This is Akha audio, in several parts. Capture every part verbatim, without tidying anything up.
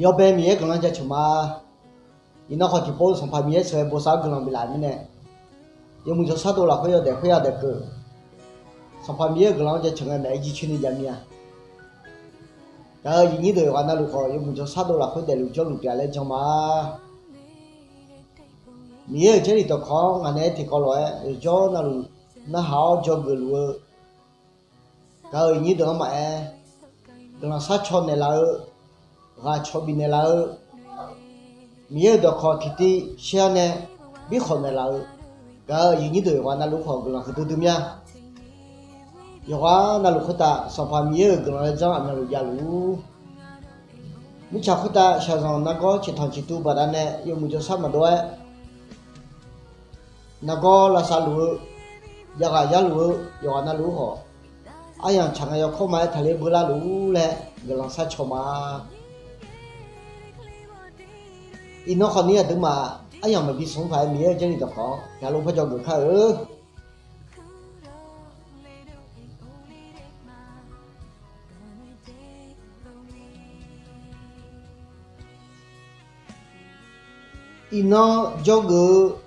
Yawbae Miqyaer guiqlanq jaceuq ma. Iqnan khawf tiqpov Sanqpaq Miqyaer sheuqghae bosav-awr guiqlanq biflaf-euq mirnae, yawmuiq jawrshar dov lafkhoer yawdaef khoerya daef keuv. Sanqpaq Miqyaer-euq guiqlanq-anr jaceuq ngae maeq-aer jircoer ni jav mir-a. Gaq-euq aqyuif nyir deuq yawqghaq navluf khawf, yawmuiq jawrshar dov lafkhoer daefluf jawrluf pyeuf-a laer jan ma. Miqyaer-euq Jarlif dawqkawq-anr ngaq naeq-aer tiqkawv lof-aer yawqjawr navluf narhaq-awr dzawgeuf luf-eu gaq-euq aqyuif nyir deuq-anr maqaer, guiqlanq sharcaw naeqlaf-eu, ghaq caw bifnaeq laf-eu, Miqyaer-euq dawqkawq tiqtiv shaer-awr nae birkhawf naeqlaf-eu gaq-euq aqyuif nyir deuq yawqghaq navluf khawf guiqlanq huiqdui dui mir-a. Yawqghaq navluf khoertav Sanqpaq Miqyaer-euq guiqlanq-anr janr aqmyanluf javluf-ur. Mirtsaq khoertav shaqzanq nargawr ciqtanq ciqtuv baqdanae yawmuiq jawrshar maqdov-aer, nargawr lavsav luf-eu, javghaq yarluf-eu yawqghaq navluf-ur khawf, aryamq tsaq ngae yawkawr ma-aer taqler beular luf-ur laer guiqlanq sharcaw ma. Iqnan khawfni aqduimaf aryamq maqbi smq paq-aer Miqyaer-euq Jarlif dawqkawq-anr tiqghaq lof par dzawgeuf kar-eu. Iqnan dzawgeuf-eu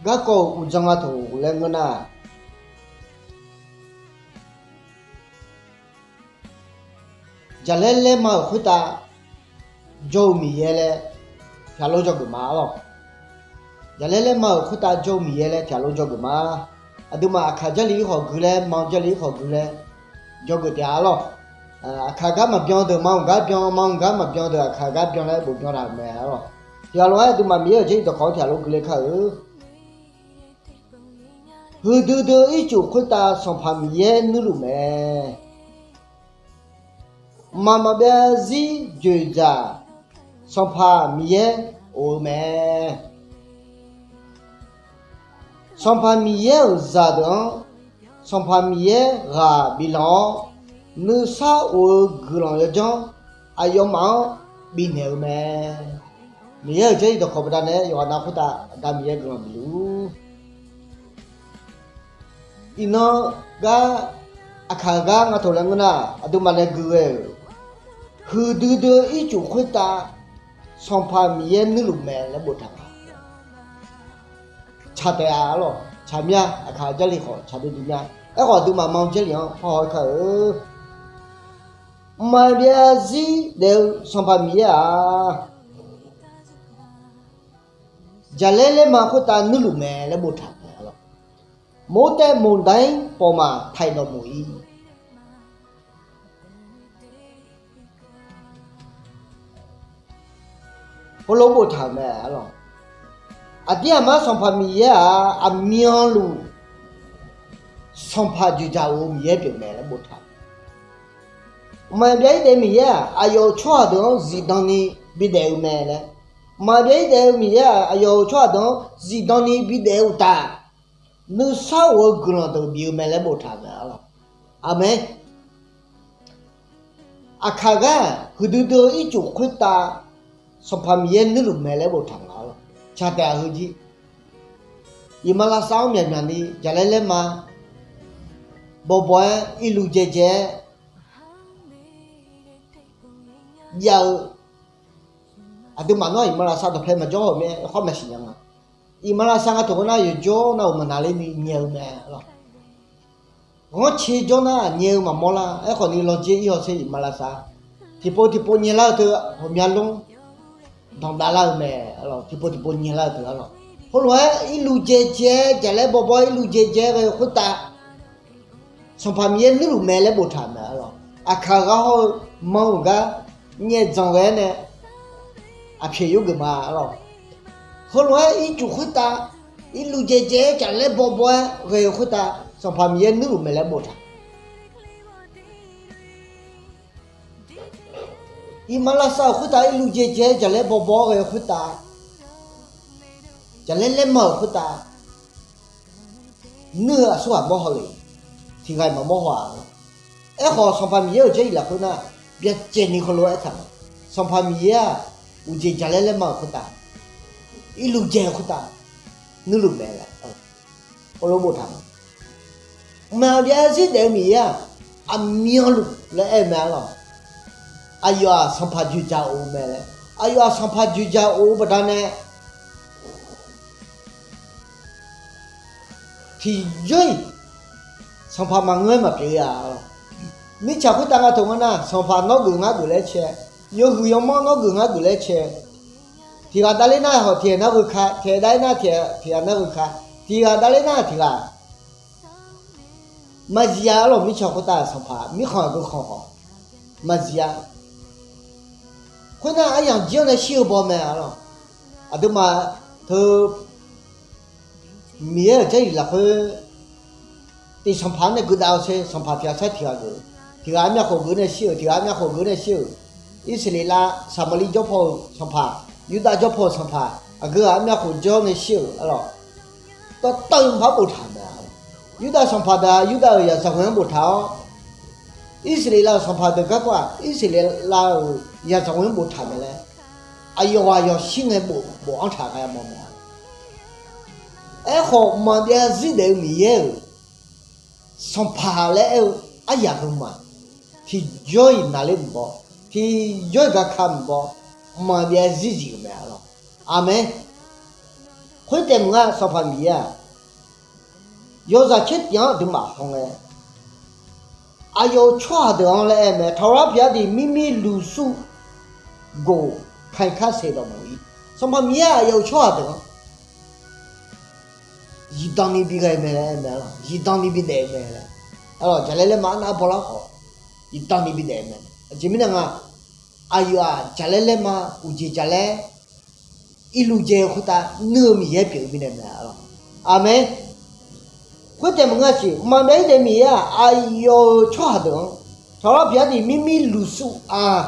garkawv-euq uqdzan nga toq laer ngeur nar, jaqlaer laerma-euq khoertav jawr-eu Miqyaer laer tiqghaq lof dzawgeuf ma-a lawq. Jaqlaer laerma-euq khoertav jawr-eu Miqyaer laer tiqghaq lof dzawgeuf ma. Aqduimaf aqkaq Jarlif-ir khawf gui laer, ma-eu Jarlif-ir khawf gui laer dzawgeuf taef-a lawq. Aqkaq gar maqbyan deuq ma-euq gar byan, ma-euq gar maqbyan deuq aqkaq gar byan laer bof byan taq-euq mae-a lawq. Tiqghaq lof-aer aqduimaf Miqyaer-euq Jarlif dawqkawq-anr tiqghaq lof gui le kar-euq. Huiqdui dui-eu ircuf khoertav Sanqpaq Miqyaer nuirluf mae. Mqmaq maqbyav zarzir dzoeqdzaq Sanqpaq Miqyaer of-eu mae. Sanqpaq Miqyaer-euq zaqdeuq-anr Sanqpaq Miqyaer ghaq biflanq-awr, nuisar of-eu guiqlanq yawdzanr aqyawfmaf-anr bifnaeq-eu mae. Miqyaer-euq Jarlif dawqkawq baqdanae yawqghaq nav khoertav Aqda Miqyaer guiqlanq bifluf-ur. Iqnan gar, aqkaq gar nga toq laer ngeur nar, aqduimaf nae gui ghae-euq huiqdui dui-eu ircuf khoertav Sanqpaq Miqyaer nuirluf mae laer boftaq nga. Tsaq taef-a lawq, tsaq mir-a, aqkaq Jarlif khawf tsaq duidui mir-a. Aerkhawf aqduimaf ma-eu Jarlif-anr parhaw-aer kar-eu. Mqmaq maqbyav zarzir daef-eu Sanqpaq Miqyaer-aq, jaqlaer laerma khoertav nuirluf mae laer boftaq mae-a lawq. Mawrtaev mawqda-ir pawfmaf taiq dawqmawq-ir heulof boftaq-euq mae-a lawq. Aqdir aqmar Sanqpaq Miqyaer-aq, aqmyanluf Sanqpaq dzoeqdzaq of-eu Miqyaer pyeuf mae laer boftaq. Mqmaq byav-ir daef-eu Miqyaer-aq, aqyawf-euq tsawrhaq deuq-anr zifdan ni bidaef-eu mae laer. Mqmaq byav-ir daef-eu Miqyaer-aq, aqyawf-euq tsawrhaq deuq-anr zifdan ni bidaef-eu uqtaf, nuisar of-eu guiqlanq deuq bif-eu mae laer boftaq-euq mae-a lawq. Aqmeq. Aqkaq gar huiqdui dui-eu ircuf khoertav Sanqpaq Miqyaer nuirluf mae laer boftaq nga-a lawq. Tsaq taef-a heujir, iqmalavshav-anr myaqmyaq ni jaqlaer laerma bawbaw-aer irluv dzaedzae-aer jav-eu, aqduimaf nawr iqmalavshav dawqpae maqjawr-euq mir-aer yawkhawr maqsiq nya nga. Iqmalavshav nga toq-anr nar yawqjawr nar-euq maqnaqler ni nyae-eu mae-a lawq. Ghanrcae jawr nar nyae-eu maqmawr lar. Aerkhawf ni lawqjer ir hawsher iqmalavshav tiqpov tiqpov nyaelar-eu teu ghawqmya lmr danqdav lar-eu mae-a lawq. Tiqpov tiqpov nyaelar-eu teu-a lawq. Khoerlof-aer irluv dzaedzae-aer jaqlaer bawbaw-aer irluv dzaedzae-aer ghae-eu khoertav Sanqpaq Miqyaer nuirluf mae laer boftaq-euq mae-a lawq. Aqkaq gar hawr-eu manr-euq gar nyaef dzanq ghae-aer nae aqpyaeq yurgeuf ma-a lawq. Heulof-aer ircuf khoertav irluv dzaedzae-aer jaqlaer bawbaw-aer ghae-eu khoertav Sanqpaq Miqyaer nuirluf mae laer boftaq. Iqmalavshav-euq khoertav irluv dzaedzae-aer jaqlaer bawbaw-aer ghae-eu khoertav, jaqlaer laerma-euq khoertav nuir-eu aqsurghaq mawr haw le. Tiqghaq-iq maqmawr haw-aq. Aerkhawf Sanqpaq Miqyaer-euq Jarlif lafkhoer nar byacaevni heulof-aer aertaq-euq, Sanqpaq Miqyaer-aq, uqjeq jaqlaer laerma-euq khoertav, irluv dzae-eu khoertav nuirluf mae laer heulof boftaq-euq. Mqmaq byav zarzir daef-eu Miqyaer-aq, aqmyanluf laer aer-eu mae-a lawq. aqyawf-aq sanqpaq joeqdzaq of-eu mae laer. Aqyawf-aq sanqpaq joeqdzaq of-eu baqdanae tiqjawr-iq sanqpaq maqngeur-aer maqpyeuf-a. Mirtsaq khoertav nga taq ngar nar, sanqpaq nawr geuf ngar geuf laer cae, yawhuiq yawmanr nawr geuf ngar geuf laer cae, tiq ghaq davler nar hawq tiq ghaq nar gheu ka, tiq ghaq davler nar tiq ghaq nar gheu ka, tiq ghaq davler nar tiq ghaq maqzif-a. Arlawq, mirtsaq khoertav sanqpaq mirkhanq aqgeu khanq khawf maqzif-a. Khoernar aryamq jir-anr nae shir-eu baw mae. Arlawq, aqduimaf teu Miqyaer-euq Jarlif lafkhoer tiq sanqpaq-anr nae geudav-eu ser sanqpaq tiq ghaq sair tiq ghaq geuf, tiq ghaq armyav khof geuf nae shir-euq, tiq ghaq armyav khof geuf nae shir-euq, Irsaqleqlav Saqmaqliv jawrpaw-euq sanqpaq, Yurdav jawrpaw-euq sanqpaq, aqgeu-aq armyav khof jawr nae shir-euq. Arlawq, dawrtawv-eu maqpar boftaq-euq mae. Yurdav sanqpaq deuq-aq Yurdav-euq yaqzaq ghoe-anr boftaq-awr, Irsaqleqlav-euq sanqpaq deuq garkawv-aq Irsaqleqlav-euq yaqzaq ghoe-anr boftaq mae laer, aqyawf ghaq yawshir ngae bof bofanr taq ghae mawf mae. Aerkhawf, maqbyav zir daef-eu Miqyaer-euq sanqpaq laer aer-eu aryaq heu ma, tiqjawr-iq naqler maqbaw, tiqjawr-iq gaka maqbaw, maqbyav zir zif-euq mae. Arlawq, aqmeq. Khoertaef maqnga, Sanqpaq Miqyaer-aq yawzaq caer tif-anr aqduimaf hawngae, aqyawf-euq tsawrhaq deuq-anr laer aer mae, ထာဝရဘုရားသည် မိမိလူစုကို ခိုင်ခံ့စေတော်မူ၏. Sanqpaq Miqyaer-aq aqyawf-euq tsawrhaq deuq-anr zifdan ni bi ghae mae laer aer mae. Zifdan ni bi daef mae laer. Arlawq, jaqlaer laerma arnav bawlar khawf zifdan ni bi daef mae. Aqjeq mirnae nga, aqyawf-aq jaqlaer laerma uqjeq jaqlaer irluf dzae-eu khoertav nuir-eu Miqyaer pyeuf-eu mirnae mae. Arlawq, aqmeq. Khoertaef maqngeur-a siq, maqbyav-ir daef Miqyaer-aq aqyawf-euq tsawrhaq deuq-anr ထာဝရဘုရားသည် မိမိလူစုအား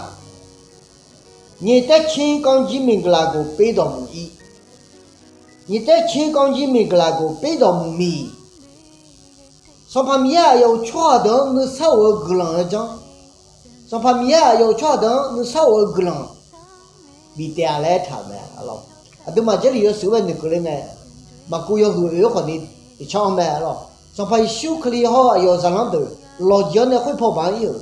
မြေသက်ချင်းကောင်းကြီးမင်္ဂလာကို ပေးတော်မူ၏. မြေသက်ချင်းကောင်းကြီးမင်္ဂလာကို ပေးတော်မူမည်. Sanqpaq Miqyaer-aq aqyawf-euq tsawrhaq deuq-anr nuisar of-eu guiqlanq-anr janr. Sanqpaq Miqyaer-aq aqyawf-euq tsawrhaq deuq-anr nuisar of-eu guiqlanq bif taef-a laer aertaq-euq mae. Arlawq, aqduimaf Jarlif yawshuif-anr bae noeqkeuv ler ngae, maqkuv yawhuiq oeq-awr khawfni iqcanr-anr mae. Arlawq, Sanqpaq Yeqsur Kali hawr-eu aqyawf-euq zaqlanr deuq lawqjeq-anr nae khoerpaw baq-anr ir-euq,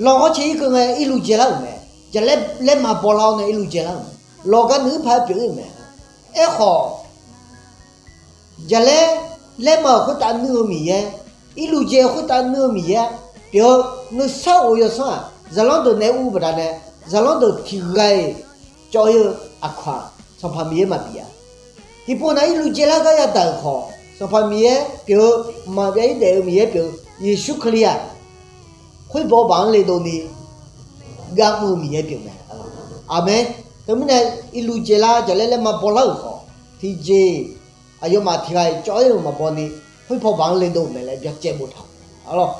lawq ghanrcae irkeuv ngae irluf dzaelar-euq mae. Jaqlaer laerma bawlar-awr nae irluf dzaelar-euq mae. Lawq gar nuir paq-aer pyeuf-ir-euq mae. Aerkhawf, jaqlaer laerma-euq khoertav nuir-eu Miqyaer, irluf dzae-eu khoertav nuir-eu Miqyaer pyeuf-eu nuisar of-eu yawsanr-aq, zaqlanr deuq naeq-aer ur baqdanae, zaqlanr deuq tiq ghaq-iq cawv-ir-eu aqkaq-aq, Sanqpaq Miqyaer maqbif-a. Tiqpov nav irluf dzaelar gar yadaq-euq khawf, Sanqpaq Miqyaer pyeuf-eu, maqbyav-ir daef-eu Miqyaer pyeuf-eu Yeqsur Kali-aq, khoerbaw baq-anr le dovni gar mr-eu Miqyaer pyeuf mae. Aqmeq. Teumirnae, irluf dzaelar jaqlaer laerma bawlar-euq khawf, tiqjeq aqyawfmaf tiq ghaq-iq cawv-ir-euq maqbaw ni, khoerpaw baq-anr le dov-euq mae laer byacaev boftaq-euq. Arlawq,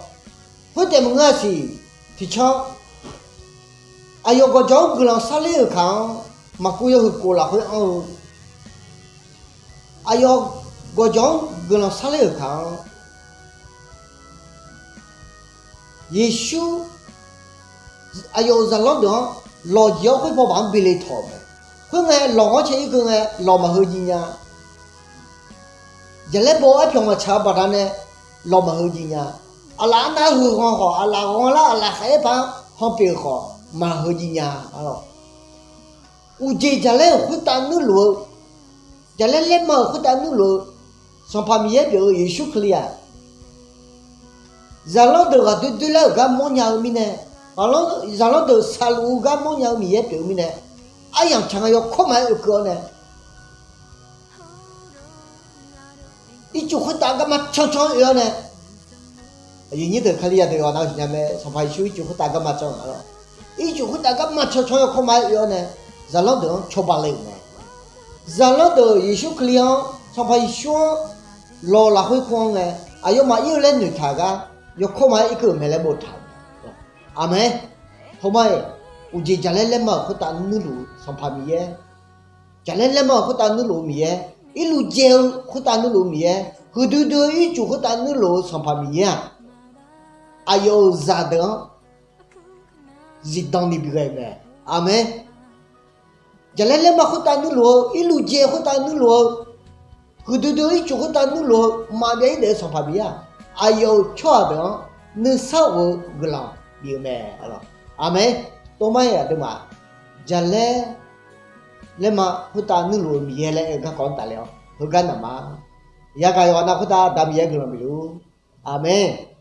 khoertaef maqngeur-a siq, tiqcanr aqyawf gawqjawq-anr guiqlanq sarler-euq kaq-anr, maqkuv yawhuiq kof lafkhoer anr-eu, aqyawf gawqjawq-anr guiqlanq sarler-euq kaq-anr, Yeqsur aqyawf-euq zaqlanr deuq-anr lawqjeq-awr khoerpaw baq-anr bi le tawq-euq mae. Khoerngae, lawq ghanrcae irkeuv ngae, lawq maqheu jiv nya. Jaqlaer baw-awr aer pyawq maqtsaq-eu baqdanae, lawq maqheu jiv nya. Aqlaf arnav-aer huiq ghanq khawf, aqlaf ghanq lar aqlaf khaeq-aer par-anr han pyeuf-euq khawf, maqheu jiv nya. Arlawq, uqjeq jaqlaer-euq khoertav nuirluf-eu, jaqlaer laerma-euq khoertav nuirluf-eu Sanqpaq Miqyaer pyeuf-eu Yeqsur Kali-aq, zaqlanr deuq ghaqdoer doerlar-euq gar mawrnya-eu mirnae, zaqlanr deuq saqluf-eu gar mawrnya-eu Miqyaer pyeuf-eu mirnae, aryamq tsaq nga yawkawr maqaer oekeuv-awr nae, ircuf khoertav garma cancan oe-awr nae, aqyuif nyir deuq Kalizaq deuq ghaq nav-eu siqnya mae, Sanqpaq Yeqsur ircuf khoertav garma can-a lawr. Ircuf khoertav garma cancan yawkawr maqaer oe-awr nae, zaqlanr deuq-anr cawba le-euq mae. Zaqlanr deuq Yeqsur Kali-anr, Sanqpaq Yeqsur-anr lawq lafkhoer kur-anr ngae, aqyawfmaf ir-eu laer noeqtaq-eu gar yawkawr maqaer irkeuv-euq mae laer boftaq-euq mae. Aqmeq. Hawmar-iq, uqjeq jaqlaer laerma-euq khoertav nuirluf-eu Sanqpaq Miqyaer, jaqlaer laerma-euq khoertav nuirluf-eu Miqyaer, irluf dzae-eu khoertav nuirluf-eu Miqyaer, huiqdui dui-eu ircuf khoertav nuirluf-eu Sanqpaq Miqyaer-aq, aqyawf-euq zaqdeuq-anr zifdan ni bighae-eu mae. Aqmeq. Jaqlaer laerma khoertav nuirluf-eu, irluf dzae khoertav nuirluf-eu, huiqdui dui-eu ircuf khoertav nuirluf-eu maqbyav-ir daef-eu Sanqpaq Miqyaer-aq, aqyawf-euq tsawrhaq deuq-anr nuisar of-eu guiqlanq bif-eu mae. Aqlawq. Aqmeq. Tov mar-iq aqduimaf jaqlaer laerma khoertav nuirluf-eu Miqyaer laer aer-eu garkawv-anr tafler-awr heugar naq ma. Yagaq yawqghaq nav khoertav Aqda Miqyaer guiqlanq bifluf-ur. Aqmeq.